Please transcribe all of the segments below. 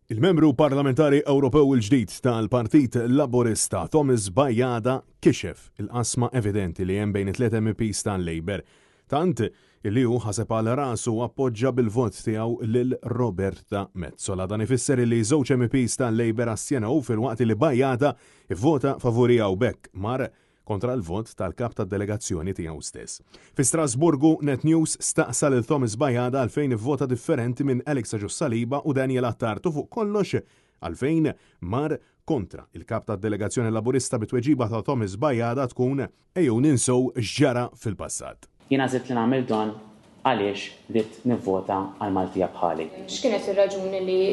Il-Membru Parlamentari Ewropew il-ġdid tal-Partit Laburista Thomas Bajada kixef il-qasma evidenti li hemm bejn it-tliet MEPs tal-Labour. Tant illi hu ħaseb għal rasu u appoġġa bil-vot tiegħu lil Roberta Metsola. Dan ifisser illi żewġ MEPs tal-Labour astjenew filwaqt li Bajada ivvota favuriha u b'hekk mar kontra l-vot tal-kap tad-delegazzjoni tiegħu stess. Fi Strasburgu, Net News staqsa lil Thomas Bajada għalfejn ivvota differenti minn Alex Agius Saliba u Daniel Attard u fuq kollox għalfejn mar kontra il-kap tad-delegazzjoni Laburista bit-tweġiba ta' Thomas Bajada tkun ejjew ninsew x'ġara fil-passat. Jien għażilt li nagħmel dan għaliex ridt nivvota għal Maltija bħali. X'kienet ir-raġuni li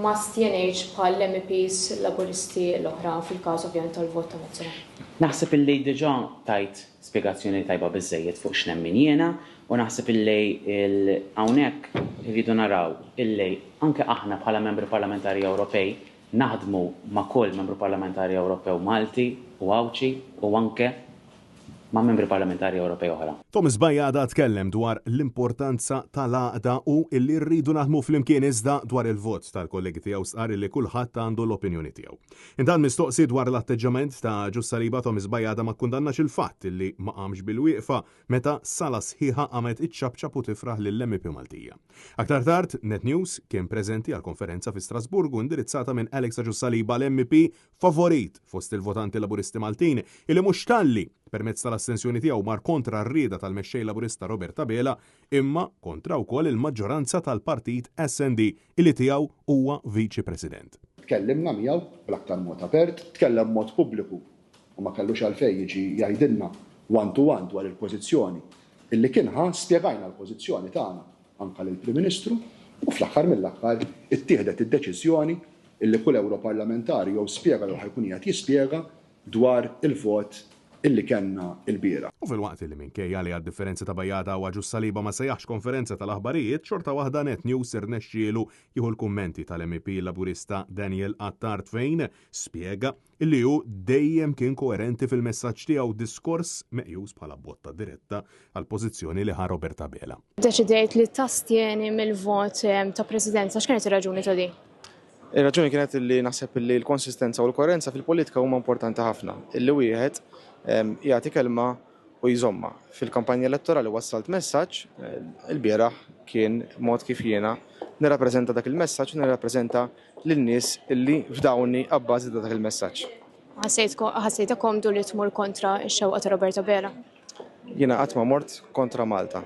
ma stjenejtx bħall-MEPs Laburisti l-oħra fil-każ ovvjament tal-vot ta' Metsola? Naħseb illi diġà tajt spjegazzjoni tajba biżżejjed fuq x'nemmen jiena u naħseb illi hawnhekk irridu naraw illi anke aħna bħala Membri Parlamentari Ewropej naħdmu ma' kull Membru Parlamentari Ewropew Malti u Għawdxi u anke ma' Membri Parlamentari Ewropej oħra. Thomas Bajada tkellem dwar l-importanza tal-għaqda u illi rridu naħdmu flimkien iżda dwar il-vot tal-kollegi tiegħu stqarr illi kulħadd għandu l-opinjoni tiegħu. Intant mistoqsi dwar l-atteġġjament ta' Agius Saliba Thomas Bajada ma kkundannax il-fatt illi ma qamx bil-wieqfa meta sala sħiħa qamet iċċapċap u tifraħ lill-MEP Maltija. Aktar tard, Net News kien preżenti għall-konferenza fi Strasburgu indirizzata minn Alex Agius Saliba l-MEP favorit fost il-votanti Laburisti Maltin, illi mhux talli permezz tal-astensjoni tiegħu mar kontra r-rieda tal-Mexxej Laburista Robert Abela, imma kontra wkoll il-maġġoranza tal-Partit SND illi tiegħu huwa Viċi President. Tkellimna miegħu bl-aktar mod apert, tkellem b'mod pubbliku u ma kellux għalfejn jiġi jgħidilna one to one dwar il-pożizzjoni illi kien ħa, spjegajna l-pożizzjoni tagħna anke lill-Prim Ministru u fl-aħħar mill-aħħar ittieħdet id-deċiżjoni illi kull Ewroparlamentari jew spjega jew ħa jkun qiegħed jispjega dwar il-vot illi kellna lbieraħ. U filwaqt illi minkejja li għad-differenzi ta' Bajada u Agius Saliba ma sejjaħx konferenza tal-aħbarijiet, xorta waħda Net News irnexxielu jieħu l-kummenti tal-MEP Laburista Daniel Attard fejn spjega Illi hu dejjem kien koerenti fil-messaġġ tiegħu, diskors meqjus bħala botta diretta għall-pożizzjoni li ħa Robert Abela. Ddeċidejt li tastjeni mill-vot ta' Presidenza, x'kienet ir-raġuni ta' din? Ir-raġuni kienet illi naħseb illi l-konsistenza u l-koerenza fil-politika huma importanti ħafna. Illi wieħed jagħti kelma u jżommha. Fil-kampanja elettorali wassalt messaġġ, ilbieraħ kien mod kif jiena nirrappreżenta dak il-messaġġ u nirrappreżenta lin-nies illi fdawni abbażi ta' dak il-messaġġ. Ħassejtek komdu li tmur kontra x-xewqa ta' Robert Abela? Jiena qatt ma mort kontra Malta.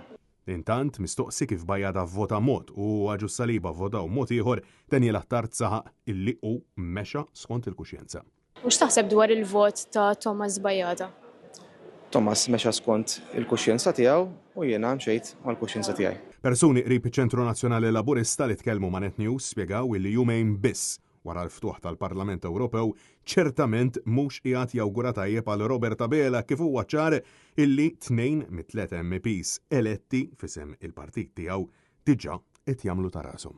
Intant, mistoqsi kif Bajada vvota mod u Agius Saliba vvotaw mod ieħor, Daniel Attard saħaq illi hu mexa skont il-kuxjenza. U x'taħseb dwar il-vot ta' Thomas Bajada? Thomas mexa skont il-kuxjenza tiegħu u jiena mxejt mal-kuxjenza tiegħi. Persuni qrib iċ-Ċentru Nazzjonali Laburista li tkellmu ma' Net News spjegaw illi jumejn biss wara l-ftuħ tal-Parlament Ewropew ċertament mhux qiegħed jawgura tajjeb għal Robert Abela kif huwa ċar illi tnejn mit-tliet MEPs eletti f'isem il-partit tiegħu diġà qed jagħmlu ta' rashom.